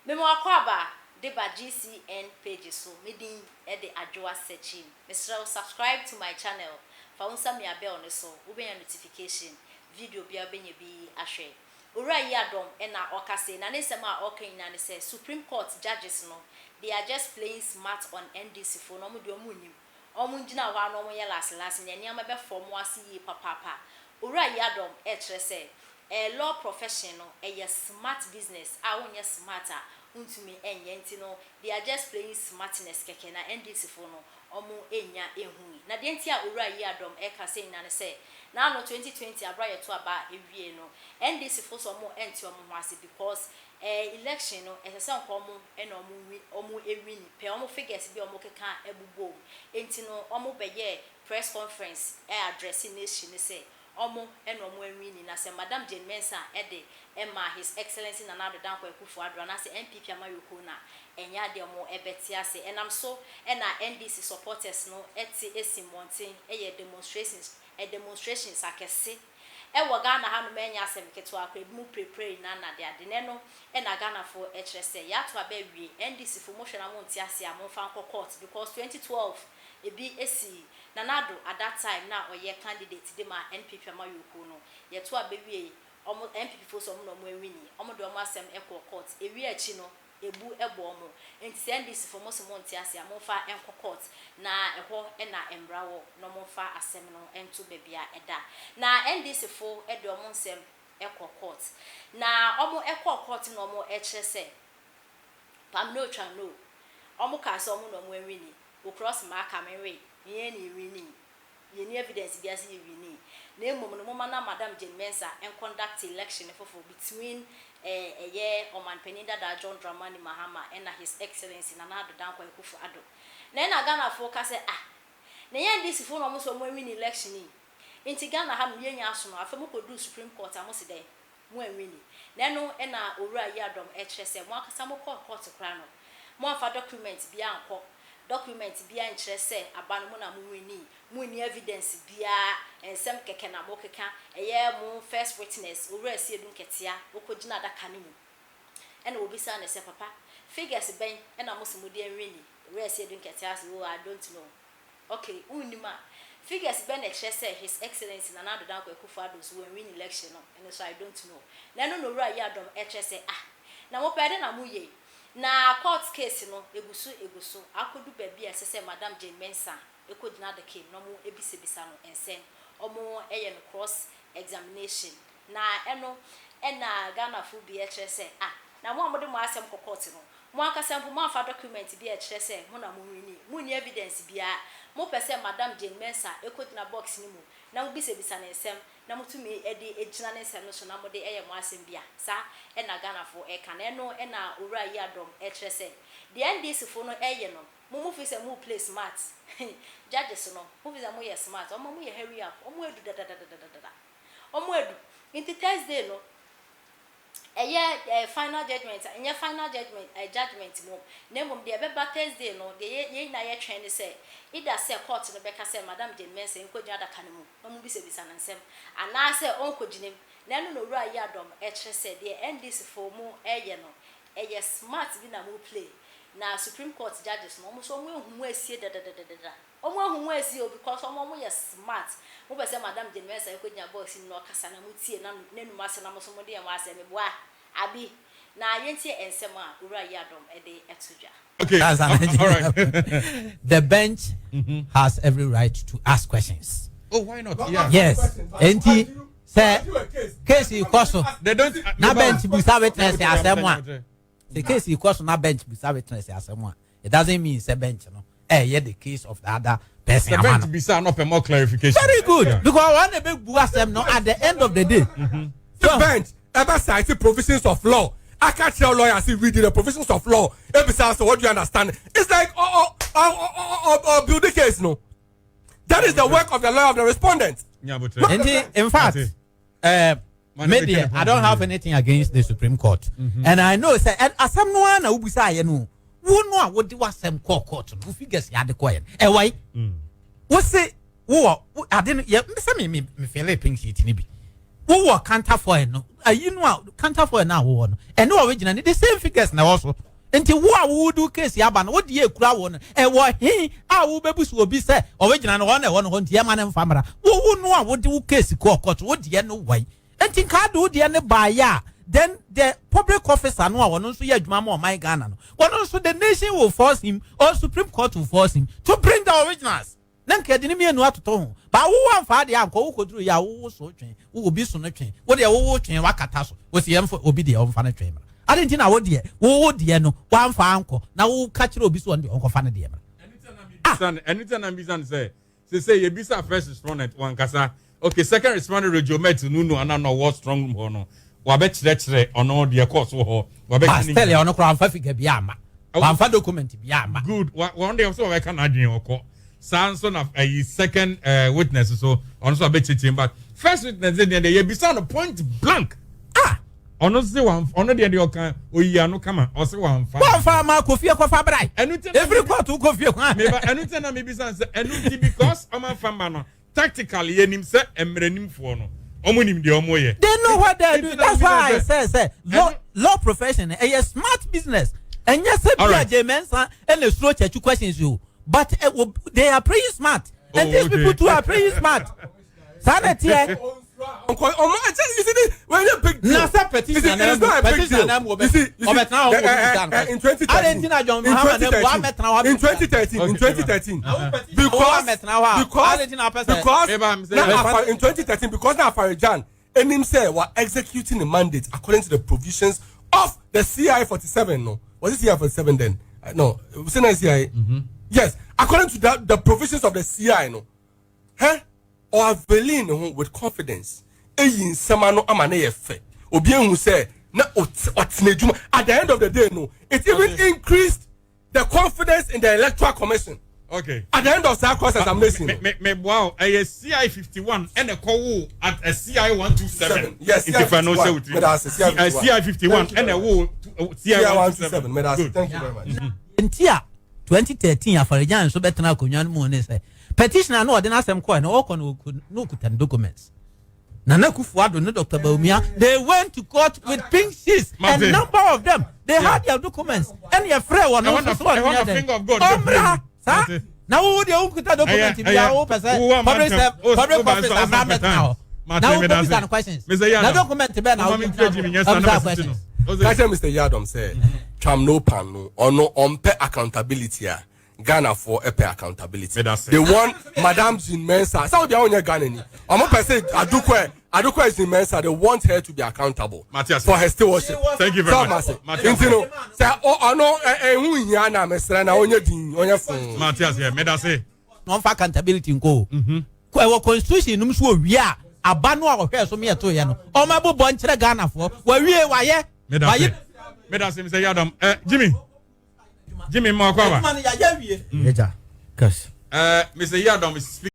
Mema w'akwaaba de ba GCN page so, me din de Adwoa Sekyim. Mesrɛ wo subscribe to my channel, fa wo nsa mia bell no so, wobɛnya notification, video biara wobɛnya bi ahwɛ. Owura Yiadom na ɔka sei, na ne nsɛm a ɔka nyinaa ne sɛ Supreme Court judges no, they are just playing smart on NDC foɔ no, wɔn deɛ wɔn nnim. Wɔn ngyina hɔ ara na wɔn nyɛ lase lase, na nneɛma bɛfa wɔn ase yie papaapa. Owura Yiadom ɛrekyerɛ sɛ law profession no ɛyɛ smart business a wonyɛ smart a wontumi nyɛ nti no they are just playing smartness kɛkɛ na NDC foɔ no ɔmo nnya nhui. Na deɛ nti a Owura Yiadom ɛka sei nyinaa ne sɛ naano 2020 aberɛ a yɛto aba wiee no NDC foɔ sɛ ɔmo nte ɔmo ho ase because election no ɛsɛ sɛ nka ɔmo na ɔmo win ɔmo wini pɛ ɔmo figures bi a ɔmo keka bobɔ mu nti no ɔmo bɛyɛɛ press conference address nation no sɛ Ɔmo na ɔmo anwini na sɛ Madam Jane Mensah de ma His Excellency Nana Addo Dankwa Akufo Addo anaasɛ NPP amayɔkuo no a, ɛnyɛ adeɛ ɔmo bɛte ase. Ɛnam so na NDC supporters no te si mmɔnten yɛ demonstrations demonstrations akɛse wɔ Ghana hanom ɛnyɛ asɛm ketewa koraa, ebinom pirepire nyinaa na adeade. Na ɛno na Ghanafoɔ kyerɛ sɛ yɛato aba awie, NDC foɔ mohwɛ na monte aseɛ a momfa nkɔ court because 2012 ebi sii Nana Addo at that time na ɔyɛ candidate de ma NPP amayɔkuo no, yɛto aba wiei, ɔmo NPP foɔ sɛ ɔmo na ɔmo awini, ɔmo de ɔmo asɛm kɔɔ court, ewie akyi no ebu bɔ ɔmo, nti sɛ NDC foɔ mo se mo nte aseɛ a momfa nkɔ court na ɛhɔ na mmra wɔ na ɔmo nfa asɛm no nto baabi a ɛda. Na NDC foɔ de ɔmo nsɛm kɔ court, na ɔmo kɔɔ court na ɔmo kyerɛ sɛ Pam no twa no, ɔmo kaa sɛ ɔmo na ɔmo awini, Wo cross maka me we yɛn na yɛwinii, yɛnni evidence biara sɛ yɛwinii, na mmom no momma na Madam Jane Mensah nconduct election foforɔ between eh, ɛyɛ Ɔmanpanin dadaa John Dramani Mahama ɛna His Excellency Nana Addo Dankwa Akufo Addo. Na ɛna Ghanafoɔ ka sɛ ah, na ɛnyɛ NDC foɔ na wɔn nso wɔn awini election yi, nti Ghana ha nom yɛnnya asono, afei mokɔduru Supreme Court a mose dɛn? Mo anwini. Na ɛno na Owura Yiadom kyerɛ sɛ mo ankasa mo kɔɔ court koraa no, mo amfa document biara ankɔ, document biara nkyerɛ sɛ aba no mo na mo winii, mo nni evidence biara, nsɛm kɛkɛ na mo keka, ɛyɛ mo first witness Owura Asiedu Nketia ɔkɔgyina adaka no mu ɛna wɔbisaa no sɛ papa figures bɛn na mo se mo de anwini, Owura Asiedu Nketia se oh I don't know. Ok, wonnim a, figures bɛn na ɛkyerɛ sɛ His Excellency Nana Addo Dankwa Akufo Addo nso wanwin election no? Ɛno nso I don't know. Na ɛno na Owura Yiadom ɛkyerɛ sɛ ah, na mopɛ ɛde na moyɛ yi? Na court case no egu so egu so akɔdu baabi a ɛsɛ sɛ Madam Jane Mensah ɛkɔgyina adaka mu na wɔbisabisa no nsɛm, wɔyɛ no cross examination. Na ɛno na Ghanafoɔ bi ɛkyerɛ sɛ ah, na mo a mode mo asɛm kɔ court no, Mo ankasa mpo moamfa document bi a ɛkyerɛ sɛ mo na mo winii. Monni evidence biara. Mopɛ sɛ Madam Jane Mensah kɔgyina box no mu na mobisabisa no nsɛm na motumi de gyina ne nsɛm no so na mode yɛ mo asɛm bi a, saa na Ghanafoɔ reka. Na ɛno na Owura Yiadom kyerɛ sɛ deɛ NDC foɔ no reyɛ no, mo mo feel sɛ mo replay smart. Judges no, mo feel sɛ moyɛ smart. Wɔn moyɛ hurry up. Wɔn adu dadadadadada. Wɔn adu. Nti Thursday no, Ɛyɛ eh, final judgement a, ɛnyɛ final judgement eh, judgement mmom, na mmom deɛ ɛbɛba Thursday no, deɛ yɛ, yɛn nyinaa yɛtwɛn ne sɛ, either sɛ court no bɛka sɛ Madam Jane Mensah nkɔgyina adaka no mu na wɔmmisabisa no nsɛm, anaasɛ ɔnkɔgyina mu. Na ɛno na Owura Yiadom kyerɛ sɛ deɛ NDC foɔ mo reyɛ no, ɛyɛ smart bi na mo replay, na Supreme Court judges no, wɔn nso wɔn ahu mo asie dadadadada. Ɔmo ahu mo asi o because ɔmo ɔmo yɛ smart. Mo pɛ sɛ madam Jane Mensah ɛkɔ gyina box mu na ɔkasa na mo tie na n'anum asɛm na mo nso mo de yɛ mo asɛm meboa abi na yɛntie nsɛm a Owura Yiadom de to dwa. Okay. That's an All right. The bench has every right to ask questions. Oh, why not? Yeah. Yes. Enti sɛ case yi kɔ so They don't. na bench busa witness asɛm a sɛ case yi kɔ so na bench busa witness asɛm a it doesn't mean sɛ bench no ɛyɛ the case of the other person The ama bench no. bisa no more clarification. Very good. Yeah. Because wɔn na bɛ bu asɛm no at the end of the day. The bench ever cite provisions of law. Aka kyerɛ lawyer say read the provisions of law. Ebisa so what do you understand? It's like oh, build the case no. That is the work of the lawyer of the respondent. Nti in fact, me deɛ I don't have anything against the Supreme Court. And I know sɛ asɛm no ara na wobisa ayɛ no wo no a wode w'asɛm kɔɔ court no wo figures yɛ ade kɔɛ no ɛwɔ yi wo se wowɔ ade no yɛ sɛ me fill pink sheet no bi wowɔ counterfoil no Ayi no a counterfoil na awowɔ no, ɛne original no, the same figures na ɛwɔ so. Nti wo a wodu case aba no, wode yɛ ekura wo no, ɛwɔ he a wobɛbu so obi sɛ original no wɔn na ɛwɔ no hɔ, nti ɛma ne mfa mmra? Wowo no a wode wo case kɔɔ court, wo deɛ no wɔyi, nti nka de wo deɛ ne baayɛ a, then the public officer no a wɔn nso yɛ adwuma ma ɔman Ghana no, wɔn nso, the nation will force him or Supreme Court will force him to bring the originals, na nka yɛde ne mmienu atoto ho. Ba wowo amfa adeɛ ankɔ, wo kɔduru yɛ a, wowo so twe wo obi so no twe wo deɛ, wowo twe wakata so, wosi yɛn fɔ obi deɛ ɔmfa no twe mra ade. Nti na wo deɛ, wowo deɛ no wamfa ankɔ na wo ka kyerɛ obi so, ɔno deɛ ɔnkɔfa no deɛ mra. Ɛno ti na mbisa no sɛ yɛbisa first respondent wankasa. Okay, second respondent Regiomet Nunu ana na ɔwɔ strong room hɔ no, wabɛkyerɛkyerɛ ɔno deɛ kɔɔ so hɔ, wabɛka ne Pastel ɔno koraa wamfa figure bi ama, wamfa document bi ama. Good, wa wɔn deɛ sɛ wɔbɛka n'adwene ɔkɔ saa nso na ɛyi second witness so, ɔno nso abɛkyerɛkyerɛ mu, but first witness deɛ yɛbisa no point blank. Ah. Ɔno sɛ wɔn ɔno deɛ ɔka oyi ano kama, ɔsɛ wɔnfa. Wamfa ama, kɔ fie kɔfa bra. Ɛnu ti na efiri court kɔ fie kwan. Meba, ɛnu ti na mebisa sɛ, ɛnu ti because ɔmo afa ma no tactically, yɛnim sɛ mmeranimfoɔ no, ɔmo nim deɛ ɔmo yɛ. They know what they are doing. That's why I say law profession ɛyɛ smart business. Ɛnyɛ sɛ bi a Jean Mensa ɛna esuro kyɛkyi questions o, but they are praying smart and these people too are praying smart. Saa na teɛ. Ɔmo ɛkyɛ, you see this when you big deal. Na sɛ petition na mu, petition na mu, ɔbɛtena hɔ wɔ bisa no. In 2013, in 2013, in 2013, in 2013, because na afa in 2013, because na Afari-Gyan enim sɛ wa executing the mandate according to the provisions of the CI 47. No, was it CI 47 then? No, was it not CI? Yes, according to that, the provisions of the CI no, huh? Or availing ho with confidence, eyi nsɛm ano ama ne yɛ fɛ, obi ehu sɛ na ɔtena adwuma. At the end of the day no, it even increased the confidence in the Electoral Commission. At the end of that cross examination. Me wow, ɛyɛ CI 51 ɛna ɛkɔ wo at a CI 127. Yes. CI 51. CI 51 ɛna ɛwo CI 127. Good. Thank you very much. Nti a 2013 Afari-Gyan nso bɛtena akonnwa no mu ne sɛ petitioner no, ɔde n'asɛm kɔɛ no, ɔkɔ no okuta ne documents. Nana Akufo-Addo ne Dr. Bawumia, they went to court with pink sheets. A number of them, they had their documents, ɛne yɛfrɛ wɔ no nso so, ɔnyɛ dɛ ɔmmra saa. Na wo deɛ, wokuta document bi a wopɛ sɛ public office amra mɛtena hɔ na wokɔbisa no questions, na document bɛɛ na wobisa questions? Kakyɛ Mr. Yadom sɛ twam no pan no, ɔno ɔmpɛ accountability a Ghana for ɛpɛ accountability. They want Madam Jean Mensa sɛ ɔdi àwọn yɛ Ghana ni, ɔmo pɛ sɛ Adukwe Jean Mensa, they want her to be accountable for her stewardship. Thank you very much. Nti no sɛ ɔno ɛhu hia na mesrɛ na ɔnyɛ din ɔnyɛ fun. Matias yɛ mɛda se. Na ɔmfa accountability nko o, ɛwɔ constitution no so, owie a, aba no a ɔhwɛ so meyɛ to yɛ no, ɔma bobɔ nkyerɛ Ghanafoɔ, wawie, wayɛ. Mɛda se, mɛda se, Mr. Yadam. Jimmy, Jimmy, mo akɔ aba. Ɛgya kas. Mr. Yadam is speaking.